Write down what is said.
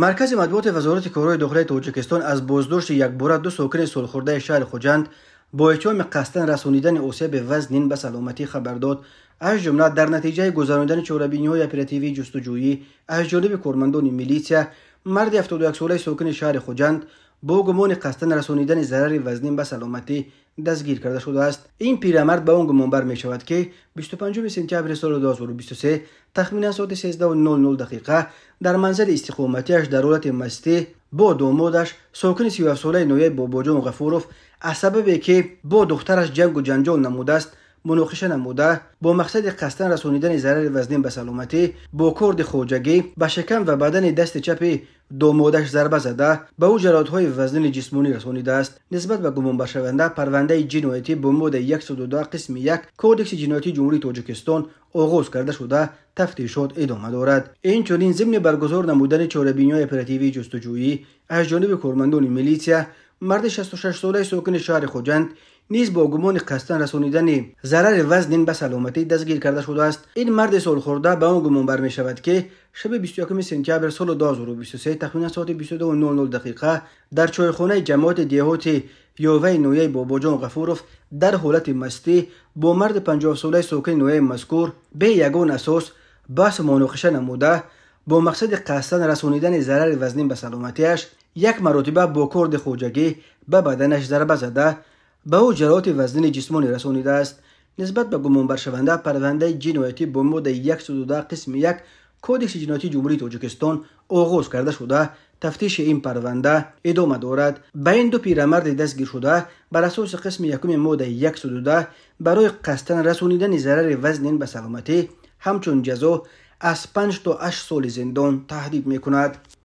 Маркази матбуоти Вазорати корҳои дохилаи Тоҷикистон аз боздошти якбора ду сокини солхӯрдаи шаҳри Хуҷанд бо иттиҳоми қасдан расонидани осеби вазнин ба саломатӣ хабар дод. Аз ҷумла дар натиҷаи гузаронидани чорабиниҳои оперативии ҷустуҷӯӣ аз ҷониби кормандони милитсия марди 71-солаи сокини шаҳри Хуҷанд бо гумони қасдан расонидани зарари вазнин ба саломатӣ дастгир карда шудааст. Ин пирамард ба он гумонбар мешавад, ки 25 сентябри соли 2023 тахминан соати 13:00 дақиқа дар манзили истиқоматиаш дар ҳолати мастӣ бо домодаш, сокини 37-солаи ноҳияи Бобоҷон Ғафуров, аз сабабе ки бо духтараш ҷангу ҷанҷол намудааст, муноқиша намуда, бо мақсади қасдан расонидани зарари вазнин ба саломатӣ бо корди хоҷагӣ ба шикам ва бадани дасти чапи домодаш зарба зада, ба ӯ ҷароҳатҳои вазнини ҷисмонӣ расонидааст. Нисбат ба гумонбаршаванда парвандаи ҷиноятӣ бо моддаи 102 қисми 1 Кодекси ҷиноятии Ҷумҳурии Тоҷикистон оғоз карда шуда, тафтишот идома дорад. Инчунин зимни баргузор намудани чорабиниҳои оперативии ҷустуҷӯӣ аз ҷониби кормандони милитсия марди 66-солаи сокини шаҳри Хуҷанд низ бо гумони қасдан расонидани зарари вазнин ба саломатӣ дастгир карда шудааст. Ин марди солхӯрда ба он гумонбар мешавад, ки шаби 21 сентябр соли 2023 тахминан соати 22:00 дақиқа дар чойхонаи ҷамоати деҳоти Ёваи ноҳияи Бобоҷон Ғафуров дар ҳолати мастӣ бо марди 50-солаи сокини ноҳияи мазкур бе ягон асос баҳсу муноқиша намуда, бо мақсади қасдан расонидани зарари вазнин ба саломатиаш як маротиба бо корди хоҷагӣ ба баданаш зарба зада, ба ӯ ҷароҳати вазнини ҷисмонӣ расонидааст. Нисбат ба гумонбаршаванда парвандаи ҷиноятӣ бо моддаи 102 қисми 1 Кодекси ҷиноятии Ҷумҳурии Тоҷикистон оғоз карда шуда, тафтиши ин парванда идома дорад. Ба ин ду пирамарди дастгиршуда бар асоси қисми якуми моддаи 102 барои қасдан расонидани зарари вазнин ба саломатӣ ҳамчун ҷазо аз 5 то 8 соли зиндон таҳдид мекунад.